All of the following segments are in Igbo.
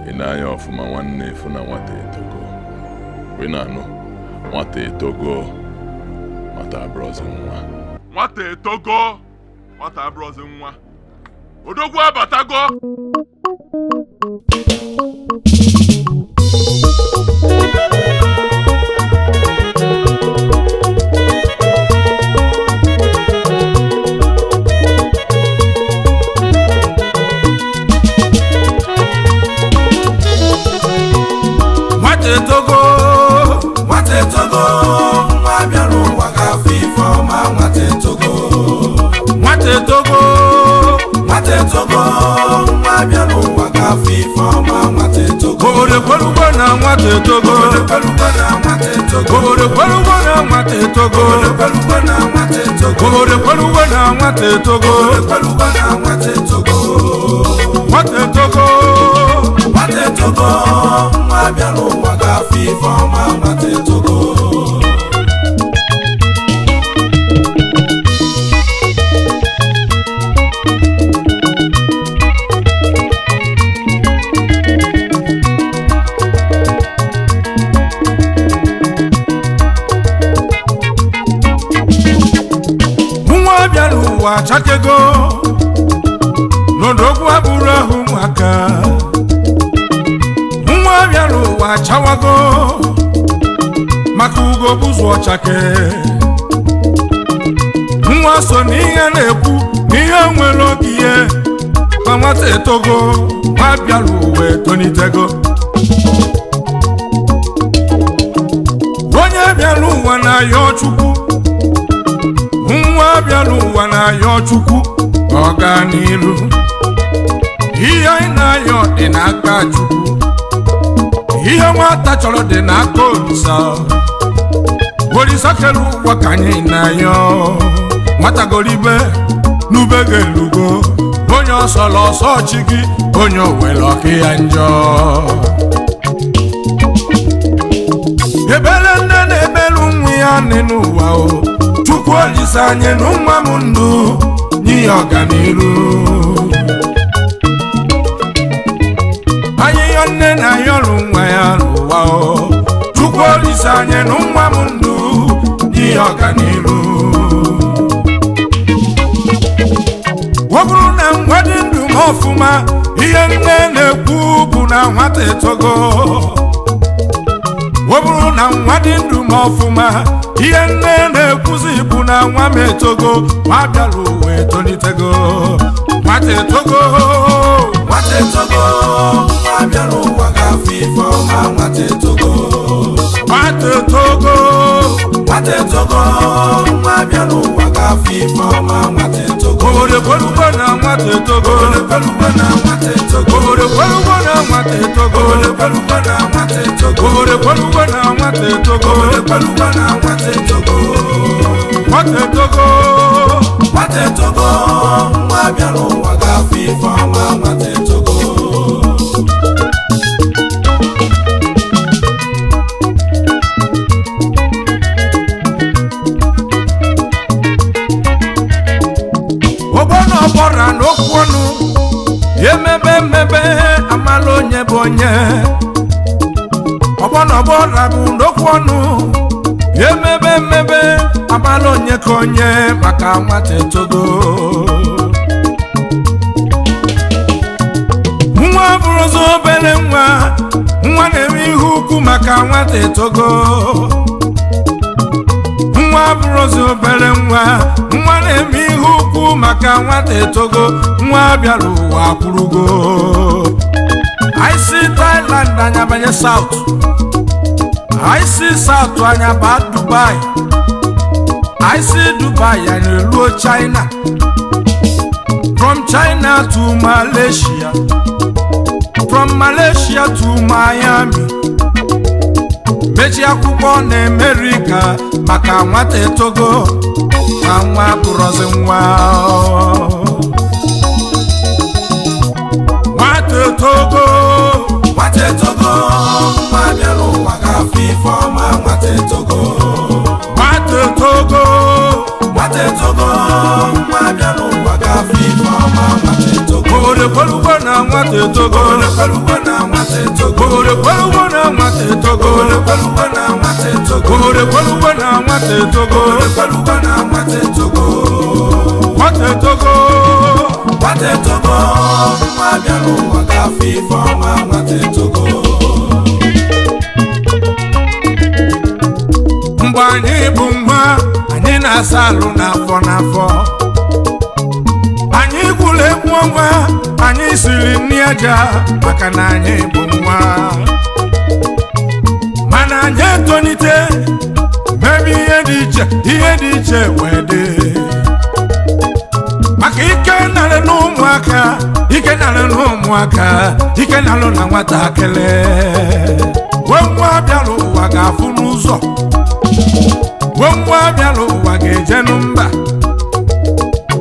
Ị na-anya ọfụma nwanne, ịfụ na nwata etogo. Ị na-anụ, nwata etogo, nwata abụrọzi nwa. Nwata etogo, nwata abụrọzi nwa. Odogwu abatago. Nwata etogo. Nwata etogo, nwa bịara ụwa ga-afụ ife ọma. Nwata etogo. Nwata etogo. Nwata etogo, nwa bịara ụwa ga-afụ ife ọma. Nwata etogo. Obodo kwerugbo na nwata etogo. Obodo kwerugbo na nwata etogo. Obodo kwerugbo na nwata etogo. Obodo kwerugbo na nwata etogo. Obodo kwerugbo na nwata etogo. Obodo kwerugbo na nwata etogo. Nwata etogo. Nwata etogo, nwa bịara ụwa ga-afụ ife ọma. Nwata etogo. Nwa bịara ụwa chakego n'odogwu abụrụ ahụ ụmụaka. Nwa bịara ụwa chawago maka ugo bụzụ ọchake. Nwa so n'ihe na-ekwu n'ihe nwere oge ihe ma nwata etogo. Nwa bịara ụwa etonitego. Onye bịara ụwa na-ayọ Chukwu, nwa bịara ụwa na-ayọ Chukwu ka ọ gaa n'iru. Ihe anyị na-ayọ dị n'aka Chukwu, ihe nwata chọrọ dị n'aka Olisa. Olisa kere ụwa ka anyị na-ayọ. Nwata golibe n'ube ga-elugo. Onye ọsọlọ ọsọ chi gị, onye owere ọka ya njọ. Ebere nne na-ebelu nwa ya nne n'ụwa o. Chukwu Olisa anyị na nwa m ndụ, nye ya ọganiru. Ahịhịa nne na ayọrụ nwa ya n'ụwa o. Chukwu Olisa anyị na nwa m ndụ, nye ya ọganiru. Ọ bụrụ na nwa dị ndụ m ọfụma, ihe nne na-ekwu bụ na nwata etogo. Ọ bụrụ na nwa dị ndụ m ọfụma, ihe nne na-ekwuzi bụ na nwa m etogo. Nwa bịara ụwa etolitego. Nwata etogo. Nwata etogo, nwa bịara ụwa ga-afụ ife ọma. Nwata etogo. Nwata etogo. Nwata etogo, nwa bịara ụwa ga-afụ ife ọma. Nwata etogo. Obodo kwerugbo na nwata etogo. Obodo kwerugbo na nwata etogo. Obodo kwerugbo na nwata etogo. Obodo kwerugbo na nwata etogo. Obodo kwerugbo na nwata etogo. Obodo kwerugbo na nwata etogo. Nwata etogo. Nwata etogo, nwa bịara ụwa ga-afụ ife ọma. Nwata etogo. Ogbonna ọgbọra n'okwu ọnụ emebe mmebe amala onye bụ onye. Ọgbọna ọgbọra bụ n'okwu ọnụ emebe mmebe amala onye ka onye maka nwata etogo. Nwa bụrụzi obere nwa, nwa na-eme ihe ukwu maka nwata etogo. Nwa bụrụzi obere nwa, nwa na-eme ihe ukwu maka nwata etogo. Nwa bịara ụwa kwurugo. I si Thailand anya banye South, I si South anya ba Dubai, I si Dubai anya eruo China, from China to Malaysia, from Malaysia to Miami, mechi akwụkwọ na Amerịka maka nwata etogo na nwa bụrụzi nwa. Nwata etogo. Nwata etogo, nwa bịara ụwa ga-afụ ife ọma. Nwata etogo. Nwata etogo. Nwata etogo, nwa bịara ụwa ga-afụ ife ọma. Nwata etogo. Obodo kwerugbo na nwata etogo. Obodo kwerugbo na nwata nwata etogo. Obodo kwelugo na nwata etogo. Obodo kwelugo na nwata etogo. Obodo kwelugo na nwata etogo. Obodo kwelugo na nwata etogo. Nwata etogo. Nwata etogo, nwa bịara ụwa ga-afụ ife ọma, nwata etogo. Mgbe anyị bụ nwa, anyị na-asa alụ n'afọ n'afọ. Anyị gwuru egwu ọnwa, anyị siri nri aja maka na anyị bụ nwa. Mana anyị etolite, mebe ihe dị iche, ihe dị iche wee dị. Maka ike narị n'ụmụaka, ike narị n'ụmụaka, ike narị na nwatakịrị. Wee nwa bịara ụwa ga-afụ n'ụzọ. Wee nwa bịara ụwa ga-eje na mba.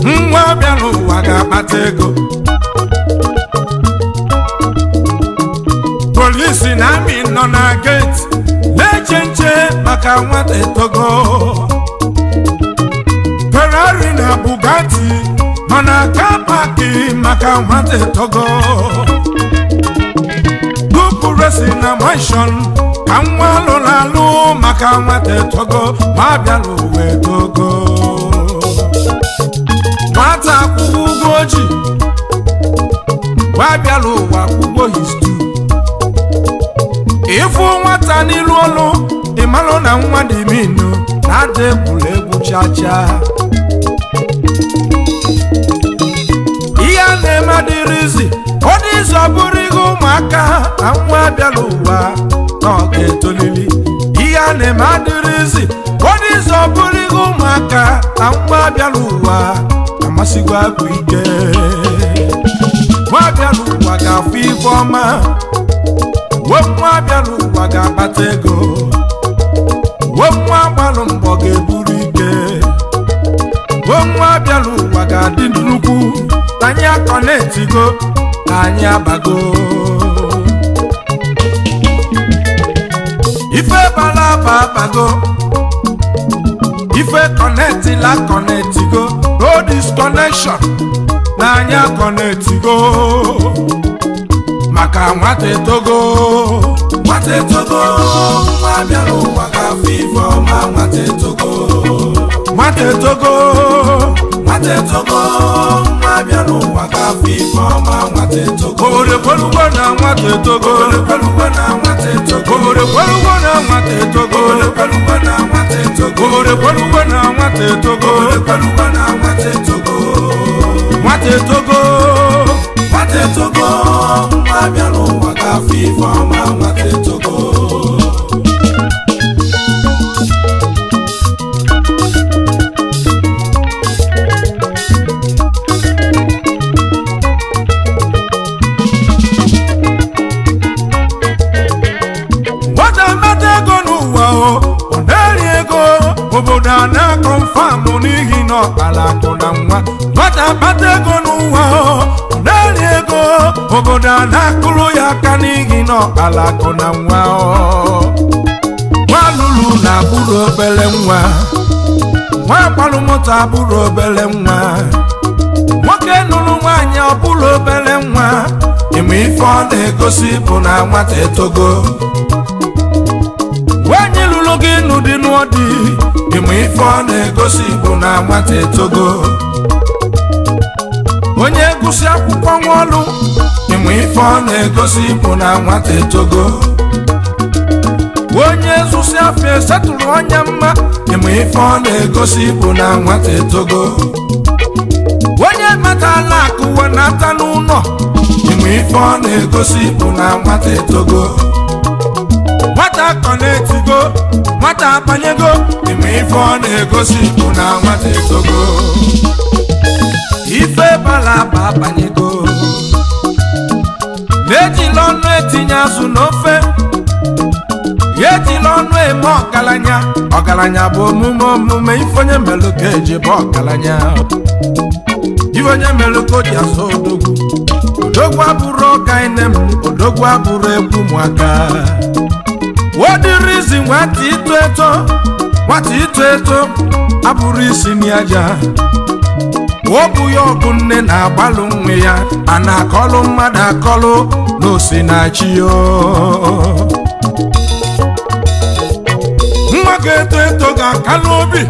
Nwa bịara ụwa ga-akpata ego. Polisi na amị nọ na gate na-eche nche maka nwata etogo. Ferrari na Bugatti nọ na car park maka nwata etogo. Duplex na mansion ka nwa lụrụ alụ maka nwata etogo, ma bịara ụwa etogo. Nwata akwụkwọ ụgwọ oji, nwa bịara ụwa akwụkwọ his due. Ịfụ nwata n'ilu ọlụ, ịmalụ na nwa dị minu na-ada egwuregwu cha cha. Ihe a na-eme adịrịzi, ọ dị izu ọ bụrụ ihe ụmụaka na nwa bịara ụwa na ọ ga-etolili. Ihe a na-eme adịrịzi, ọ dị izu ọ bụrụ ihe ụmụaka na nwa bịara ụwa amasịgo akụ ike. Nwa bịara ụwa ga-afụ ife ọma. Wee nwa bịara ụwa ga-akpata ego. Wee nwa gbalụ mbọ ga-eburu ike. Wee nwa bịara ụwa ga-adị nnukwu. Na anyị akọnetigo, na anyị abago. Ife bara aba abago. Ife kọnetila kọnetigo. No disconnection. Na anyị akọnetigo. Maka nwata etogo. Nwata etogo, nwa bịara ụwa ga-afụ ife ọma, nwata etogo. Nwata etogo. Nwata etogo, nwa bịara ụwa ga-afụ ife ọma, nwata etogo. Obodo kwelugo na nwata etogo. Obodo kwelugo na nwata etogo. Obodo kwelugo na nwata etogo. Obodo kwelugo na nwata etogo. Obodo kwelugo na nwata etogo. Obodo kwelugo na nwata etogo. Nwata etogo. Nwata etogo, nwa bịara ụwa ga-afụ ife ọma, nwata etogo. Nwata mkpata ego n'ụwa o, ọ na-eri ego, obodo a na-akọnfamụ n'ihi na ọkpara akụ na nwa. Nwata mkpata ego n'ụwa o, ọ na-eri ego, obodo a na-akụrụ ya aka n'ihi na ọkpara akụ na nwa o. Nwa lụrụ na abụrụ obere nwa. Nwa gbalụ moto abụrụ obere nwa. Nwoke nụrụ nwaanyị ọ bụrụ obere nwa. Ịma ife ọ na-egosi bụ na nwata etogo. Nwaanyị lụrụ gị nụ dị nụọ di. Ịma ife ọ na-egosi bụ na nwata etogo. Onye gụsị akwụkwọ nwa ọlụ. Ịma ife ọ na-egosi bụ na nwata etogo. Onye zụsị afọ esetụrụ ọnya mma. Ịma ife ọ na-egosi bụ na nwata etogo. Onye metala akụ wenata n'ụlọ. Ịma ife ọ na-egosi bụ na nwata etogo. Nwata kọnetigo, nwata abanyego. Ịma ife ọ na-egosi bụ na nwata etogo. Ife bara aba abanyego. Na-ejila ọnụ etinye azụ n'ofe. Ya ejila ọnụ eme ọgaranya. Ọgaranya bụ omume omume ife onye melụ ka eji bụ ọgaranya. Ife onye melụ ka o ji azụ odogwu. Odogwu abụrụ ọga ine m, odogwu abụrụ egwu ụmụaka. Wodirizi nwata ito eto, nwata ito eto abụrụ isi n'aja. Ọ bụ ya ọbụ nne na-agbalụ nwe ya, a na-akọlụ mmadụ akọlụ, N'osinachi o, nwa ga-eto eto ga-aka n'obi,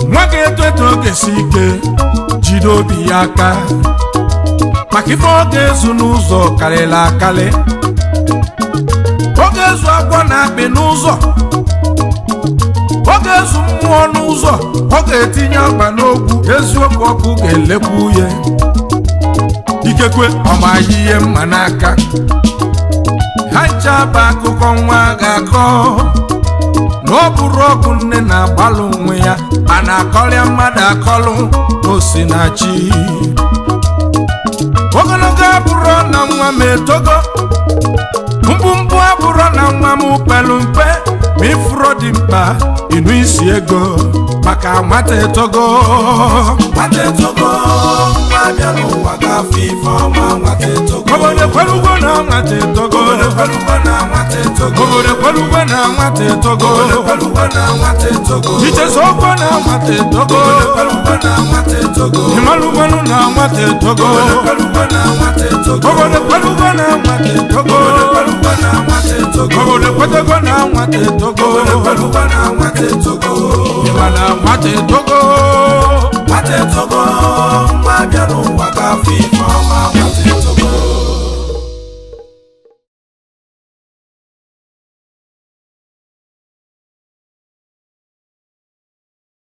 nwa ga-eto eto ga-esi ike jide obi ya aka, maka ife ọ ga-ezu n'ụzọ karịrị akarị. Ọ ga-ezu agwọ na akpị n'ụzọ, ọ ga-ezu mmụọ n'ụzọ, ọ ga-etinye ọkpa n'okwu eziokwu, ọkụ ga-elekwu ya, ikekwe ọma ihe mma n'aka ha ncha bụ akụkọ nwa ga-akọ. Na ọ bụrụ ọgụ nne na-agbalụ onwe ya, a na-akọrịa mmadụ akọlụ n'Osinachi. Ogologo abụrụ na nwa m etogo, mkpụmkpụ abụrụ na nwa m pelu mpe, ma ifuro dị mkpa ịnụ isi ego maka nwata etogo. Nwata etogo, nwa bịara ụwa ga-afụ ife ọma. Nwata etogo. Obodo kwelugo na nwata etogo. Obodo kwelugo na nwata etogo. Obodo kwelugo na nwata etogo. Obodo kwelugo na nwata etogo. Ichezokwo na nwata etogo. Obodo kwelugo na nwata etogo. Ịmalụgwanụ na nwata etogo. Obodo kwelugo na nwata etogo. Obodo kwelugo na nwata etogo. Obodo kwelugo na nwata etogo. Obodo kwetego na nwata etogo. Obodo kwelugo na nwata etogo. Ịma na nwata etogo. Nwata etogo, nwa bịara ụwa ga-afụ ife